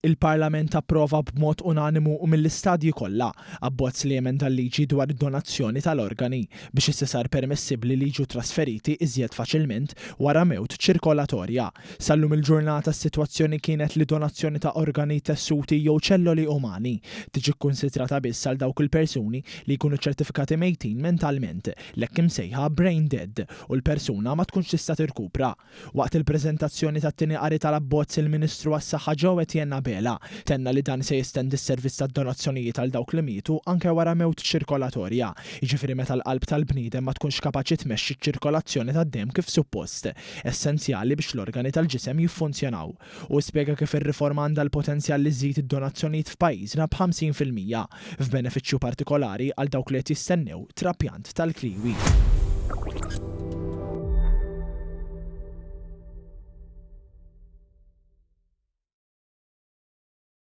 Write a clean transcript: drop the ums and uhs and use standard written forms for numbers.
Il-Parlament approva b'mod unanimu u mill-istadji kollha abbozz li jemenda l-liġi dwar id-donazzjoni tal-organi biex issa sar permessibbli li jiġu trasferiti iżjed faċilment wara mewt ċirkolatorja. Sal-lum il-ġurnata s-sitwazzjoni kienet li donazzjoni ta' organi, tessuti jew ċelloli umani tiġi kkunsidrata biss għal dawk il-persuni li jkunu ċertifikati mejtin mentalment, l-hekk imsejħa brain dead, u l-persuna ma tkunx tista' tirkupra. Waqt il-preżentazzjoni tat-tieni qari tal-abbozz, il-Ministru għas-Saħħa Joe Etienne Abela tenna li dan se jestendi s-servizz tad-donazzjonijiet għal dawk li mietu anke wara mewt ċirkolatorja, jiġifieri meta l-qalb tal-bniedem ma tkunx kapaċi tmexxi ċ-ċirkolazzjoni tad-demm kif suppost, essenzjali biex l-organi tal-ġisem jiffunzjonaw. Hu spjega kif ir-riforma għandha l-potenzjal li żżid id-donazzjonijiet f'pajjiżna b'50%, f'benefiċċju partikolari għal dawk li qed jistennew trapjant tal-kliewi.